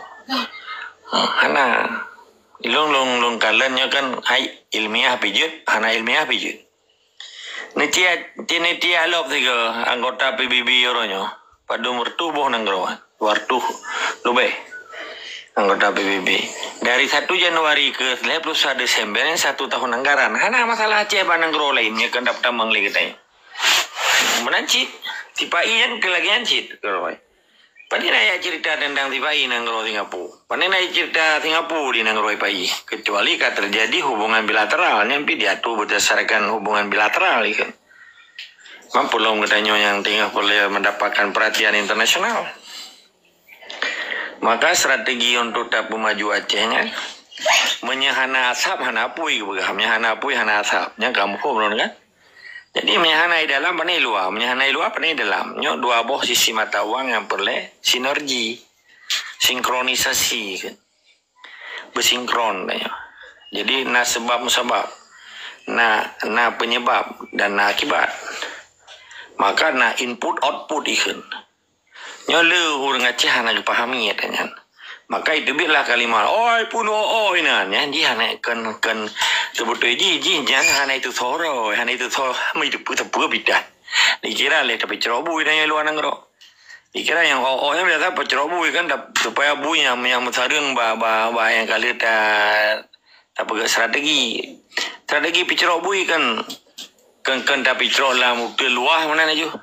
Hana. Lôn, lôn, lôn kalon nyoe kan hai ilmiah pih jeuet, hana ilmiah pih jeuet. Neutiek, neutiek lom sigoe anggota P B B uroe nyoe. Padum reutôh boh nanggroe, dua reutôh leubeh anggota P B B. Dari satu Januari ke tiga puluh satu Desember, satu tahun anggaran. Hana masalah Aceh bak nanggroe laén nyang keuneuk tamong lé geutanyoe. Meunan cit, sipa-i nyan keu lagèe nyan cit, keudroe. Pane na jak cerita teuntang sipa-i nanggroe Singapura? Pane na jak cerita Singapura di nanggroe sipa-i? Kecuali ka terjadi hubungan bilateral, nyan pih diatur berdasarkan hubungan bilateral, ikheun. Mampulom geutanyoe nyang teungoh peureulèe mendapatkan perhatian internasional. Maka strategi untuk tapeumaju Aceh nyan, meunyoe hana asap, hana apui geupeugah. Meunyoe hana apui, hana asap. Nyan ka muphom lôn kan? Jadi, meunyoe hana di dalam, pane di luwa. Meunyoe hana di luwa, pane di dalam. Nyoe dua boh sisi mata uang nyang peureulèe sinergi, sinkronisasi, kan? Beusinkron, kan? Jadi, na seubab musabab, na, na penyebab, dan na akibat. Maka, na input output ikheun. Nyoe le ureueng Aceh hana geupahami ata nyan. Maka iteubiet lah kalimat, "Oi, pun oh, oh," inan. Nyan jih hana kon, kon seubeutôi jih, jih nyan hana iteuthoro, hana iteuthoro, hana iteupeue-teupeue bidan. Dikira lé tapeucrok bui dan nyang luwa nanggroe. Dikira nyang oh, oh nyan biasa peucrok bui kan, dap-, supaya bui nyang, nyang meusareueng ba, ba, ba nyang ka lheueh ta, tapeugah strategi. Strategi peucrok bui kan, kon, kon tapeucrok lam uteuen luwah meunan aju.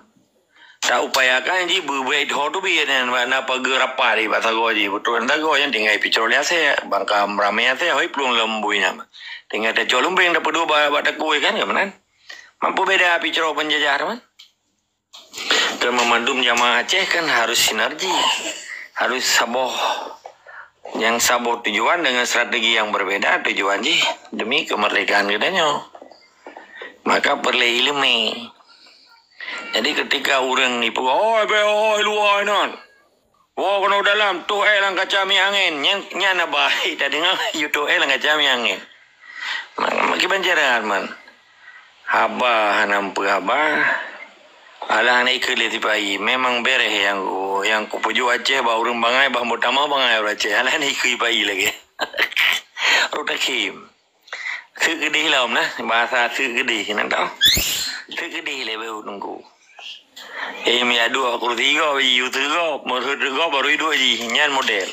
Taupayakan jih beubèe tho teubiet nyan, bak na pageue rapat jih bak sagoe jih. Beutôi sagoe nyan tinggai picrok lé asèe, bangka meuramè asèe, hôi plueng lom bui nyan. Tinggai tacok lumbeng tapeuduek bak, bak takue kan, ka meunan. Mampu beda picroh penjajah teuma. Teuma mandum jamaah Aceh kan harus sinergi. Harus saboh, nyang saboh tujuan dengan strategi yang berbeda tujuan jih demi kemerdekaan geutanyoe. Maka peureulée iéleumé. Jadi ketika ureuëng ipeu, "Oi, beh, oi, luwa nan. Woe keunoe dalam, toh ék lam kaca miangén." Nyan, nyan na bahai tadeungoe, yue toh ék lam kaca miangén. Ma-, ma-, kiban cara man. Haba hana meupeue haba. Alah hana ikheun lé sipa-i. Memang bereh nyang ku, nyang kupeujuek Aceh bak ureuëng bangai, bah meutamah bangai ureuëng Aceh. Alah hana ikheun sipa-i lagée. Rot takhém. Seuk keudeh lom nah, bahasa seuk keudeh, nak tahu? Seuk keudeh lé beu teungku. Eh, mi aduh aku tiga, biji uteuk go, merhut go, baru iduek jih, nyan model.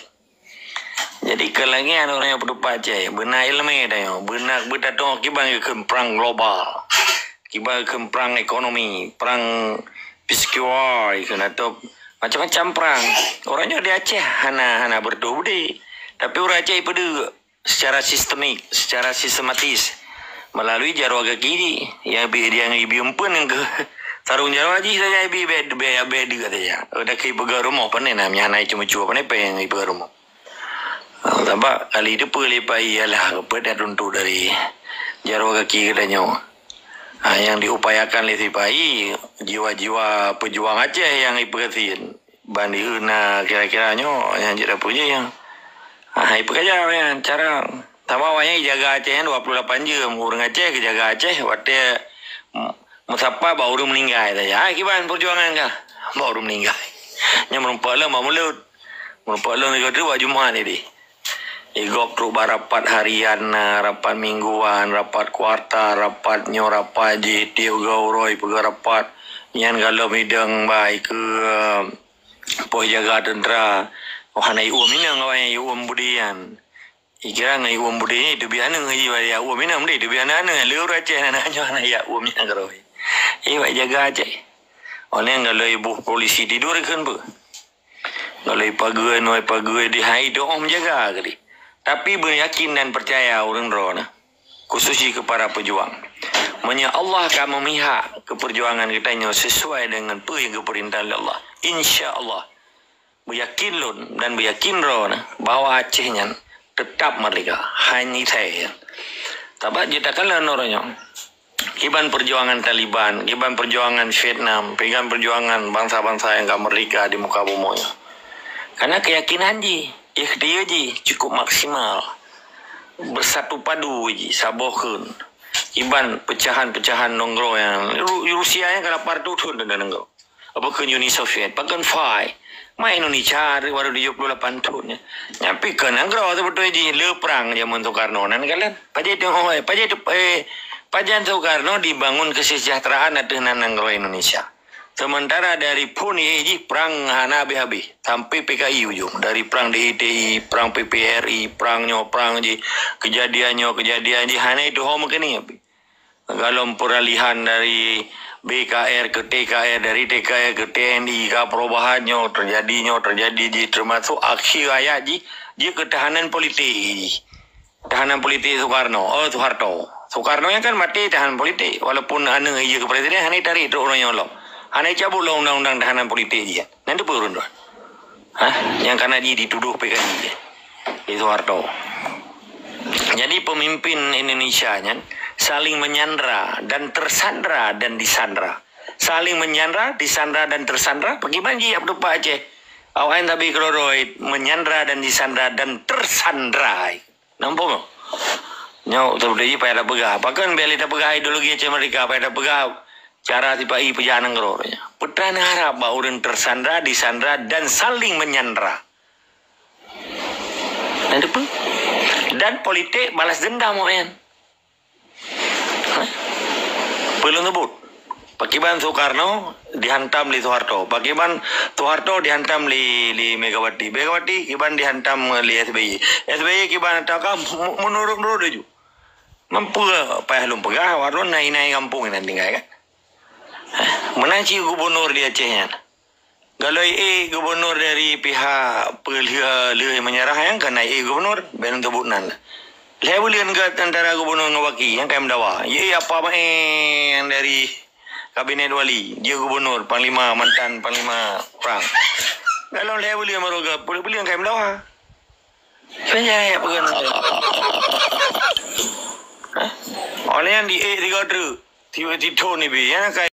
Jadi, keu lagée ureuëng nyang peutupat cai, beuna iéleumé tanyoe, beuna beutatong kiban geukheun prang global, kiban geukheun prang ekonomi, prang P Q I, keu na top, macam-macam prang. Ureuëng nyoe di Aceh hana, hana beureutoh beudé. Tapi ureuëng Aceh ipeudeuek secara sistemik, secara sistematis melalui jaroe gaki nyang bi-, nyang ibi umpeuen nyang keu tarông jaroe jih saja ibi bèe, bèe, bèe deuk saja. Dak ipeugah rumoh pane na, meunyo hana icue-cue pane pèng ipeugah rumoh. Ah, sabab kali teupeue lé pai ialah peuet tatuntu dari jaroe gaki geutanyoe. Ah, nyang diupayakan lé sipa-i, jiwa-jiwa peujuang Aceh nyang ipeugah sien. Ban di na kira-kira nyoe nyang jeuet tapuji nyoe. Ah, hai peukaja nyan cara sama awaknyan jaga Aceh nyan dua puluh lapan jeuem, ureuëng Aceh geujaga Aceh watée m-, meusapat bak ureuëng meuninggai saja. Ah, kiban perjuangan kah? Bak ureuëng meuninggai. Nyan meureumpok lom bak mulod. Meureumpok lom lagée tu bak Jumat ni deh. Igop trok bak rapat harian na, rapat mingguan, rapat kuartal, rapat nyoe, rapat jih, tiep gau uroe ipeugah rapat. Nyan galom idong bak ikeue poh jaga teuntra, oh, hana iuem inong awaknyan iuem budi nyan. Ikira ngon iuem budi nyan iteubiet aneuëk, iwai iuem inong deh iteubiet aneuëk, aneuëk lé ureuëng Aceh na nyoe hana iuem inong keurôi. Iwai jaga Aceh. Oleh ngon lheueh iboh polisi tidur ikheun beu. Ngon lheueh ipageue, ngon ipageue di hai doh meujaga keudeh. Tapi beuyakin dan percaya ureuëng droe na. Khusus jih keu para peujuang. Meunyoe Allah ka meumihak keu peujuangan geutanyoe sesuai deungon peue nyang geupeurintah lé Allah, insya Allah, beuyakin lôn dan beuyakin droeneuh bahwa Aceh nyan teutap merdeka, hana ithai. Sabab jeuet takalon uroe nyoe, kiban peujuangan Taliban, kiban peujuangan Vietnam, kiban peujuangan bansa-bansa nyang ka merdeka di muka bumoe nyoe. Karena keuyakinan jih, ikhtiar jih cukup maksimal. Bersatu padu jih, saboh kheun. Iban pecahan-pecahan nanggroe nyan. Ru-, Rusia nyan ka lapan reutôh thon teuh nanggroe. Apa kheun Uni Soviet, pakon fai. Ma Indonesia baru tujuh puluh lapan thon nyan. Nyan pi keu nanggroe seubeutôi jih le prang jameun Soekarno nan kalon. Pajan tu, oh, pajan tu, eh, pajan Soekarno dibangun kesejahteraan ateueh nan nanggroe Indonesia. Sementara dari phon jih prang hana habéh-habéh, sampai P K I ujong. Dari prang D I T I, prang P P R I, prang nyoe, prang jih, kejadian nyoe, kejadian jih, hana itu ho meukeuni. Galom peralihan dari B K R ke T K R, dari T K R ke T N I, ka perubahan nyoe terjadi, nyoe terjadi jih, termasuk akhir ayat jih, jih ketahanan politik jih. Tahanan politik Soekarno, oh, Soeharto. Soekarno nyan kan maté tahanan politik, walaupun aneuëk jih keu presiden, hana itarék trok uroe nyoe lom. Hana icabut lom undang-undang tahanan politik jih. Nan teupeue ureuëng tu? Hah? Nyang kana jih dituduh P K I jih. Di Soeharto. Jadi pemimpin Indonesia nyan saling menyandra dan tersandra dan disandra. Saling menyandra, disandra dan tersandra. Pakriban jih yak peutupat Aceh? Awaknyan tabi keudroe-droe menyandra dan disandra dan tersandra. Nampak? Nyoe seperti jih payah tapeugah. Pakon bèk lé tapeugah ideologi Aceh Merdeka, payah tapeugah cara sipa-i peujah nanggroe. Peutrang harab bak ureuëng tersandra, disandra dan saling menyandra. Dan itu pun. Dan politik balas dendam awaknyan. Hah? Peue lôn sebut? Pakriban Soekarno dihantam lé Soeharto. Pakriban Soeharto dihantam lé, lé Megawati. Megawati kiban dihantam lé S B Y. S B Y kiban hantam ka mu-, menurut-nurut laju. Mampu payah lôn peugah, warong nai-nai gampông nyang tinggai kan? Hah? Meunan cit gubunur di Aceh nyan. Galoi ék gubunur dari pihak peulheueh-lheueh meunyeurah nyang ka na ék gubunur, bèk lôn sebut nan. Lhèe buleuen gèt antara gubernur ngon wakil nyang ka meudawa. Ye apa maén dari kabinet wali, jeuet gubernur, panglima, mantan panglima prang. Dalam lhèe buleuen baru gèt, peuet buleuen ka meudawa. Penyayat peugah. Hah? Oleh yang di eh tiga truk. Tiba titho ni bi, yang ka